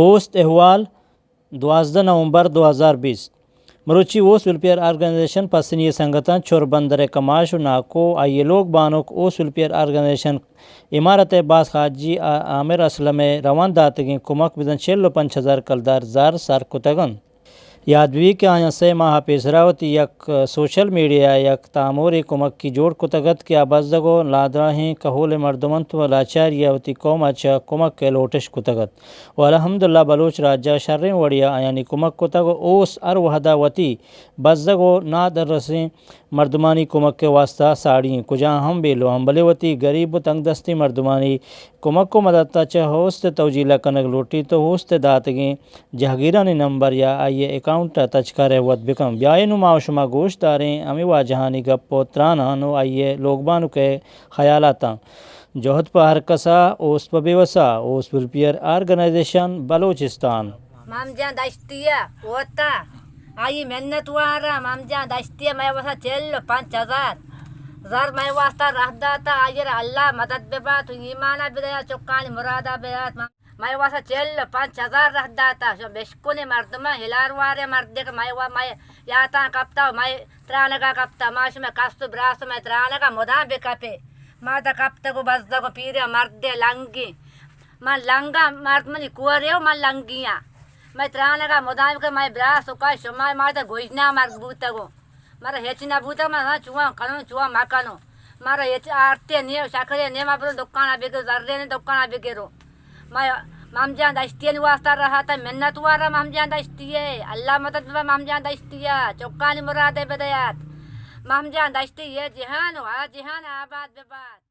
اوست احوال، دوازدہ نومبر دو ہزار بیست۔ مروچی اوست ویلفیئر آرگنائزیشن پسنی ءِ سنگتاں چور بندر ءِ کماش ءُ ناکو، آئی ءِ لوگ بانک اوست ویلفیئر آرگنائزیشن امارت ءِ باز خاجی ءَ عامر اسلم ءِ روان داتگیں کمک بزاں چل ءُ پنچ ہزار کلدار زر سر کتگ اَنت۔ یات بہ بیت کہ آیاں سئے ماہ ءَ پیسرا وتی یک سوشل میڈیا ءَ یک تامورے کمکی جوڑ کتگ اَت کہ آ بزگ ءُ نادراہیں کہول ءِ مردم اَنت ءُ لاچاری ءَ وتی قوم ءَ چہ کمک ءِ لوٹش کتگ اَت ءُ الحمدللہ بلوچ راج ءَ شریں وڑے ءَ آیانی کمک کتگ ءُ اوست ہر وہد ءَ وتی بزگ ءُ نادرسیں مردمانی کمک ءِ واستہ ساڑی اِنت۔ کجا ہم بے لوہ اَنت، بلے وتی گریب ءُ تنگدستیں مردمانی کمک ءُ مدد ءَ چہ اوست ءِ توجیلہ کنگ لوٹیت ءُ اوست ءِ داتگیں جہگیرانی نمبر یا آئی ءِ اکاؤنٹ ءَ تچکا رہوت بہ کنت۔ بیا اے نوں ما ءُ شما گوش داریں ہمے واجہانی گپ ءُ تراناں ءُ آئی ءِ لوگبانک ءِ خیالاتاں۔ جہد پہ ہر کس ءَ، اوست پہ بے وس ءَ، اوست ویلفیئر آرگنائزیشن بلوچستان۔ مام جان دشتی ءَ وت ءَ آئی منت وار ءَ، مام جان دشتی ءَ مئے واستا چل ءُ پنچ ہزار زر مئے واستا راہ دات ءَ، آئی ءَ را اللہ مدد بہ بات ءُ ایمان ءَ بدیات، چکانی مراد ءَ بدیات۔ مئے واستا چل ءُ پنچ ہزار راہ دات ءَ، شما بشکنے مردماں، ہلار واریں مردے کہ مئے وا-، مئے یاتاں کپتا ءُ مئے ترانگا کپتا، ما شمئے کست ءُ براس ءُ مئے ترانگا مدام بکپے۔ ما داں کپتگ ءُ بزگ ءُ پیریں مردے لنگیں۔ من لنگاں، مرد منی کورے ءُ من لنگیاں۔ مئے ترانگا مدام کہ مئے براس ءُ کاش شما ما داں گوژنا مرگ بوتگ ءُ مارا ہچ نہ بوتگ، من ہاں چوان کنوں، چوان مکنوں۔ مارا ہچ آرتے نیے، شکرے نیے، ما برو دکانا بگرو، زرے نیے دکانا بگرو۔ ما مام جان دشتی ءِ واسطہ رہا تھا، منت وارا مام جان دشتی ءِ۔ اللہ مدد بہ مام جان دشتی ءِ، چکانی مرادے بدیات۔ مام جان دشتی ءِ جہان ءُ آ جہان آباد ببات۔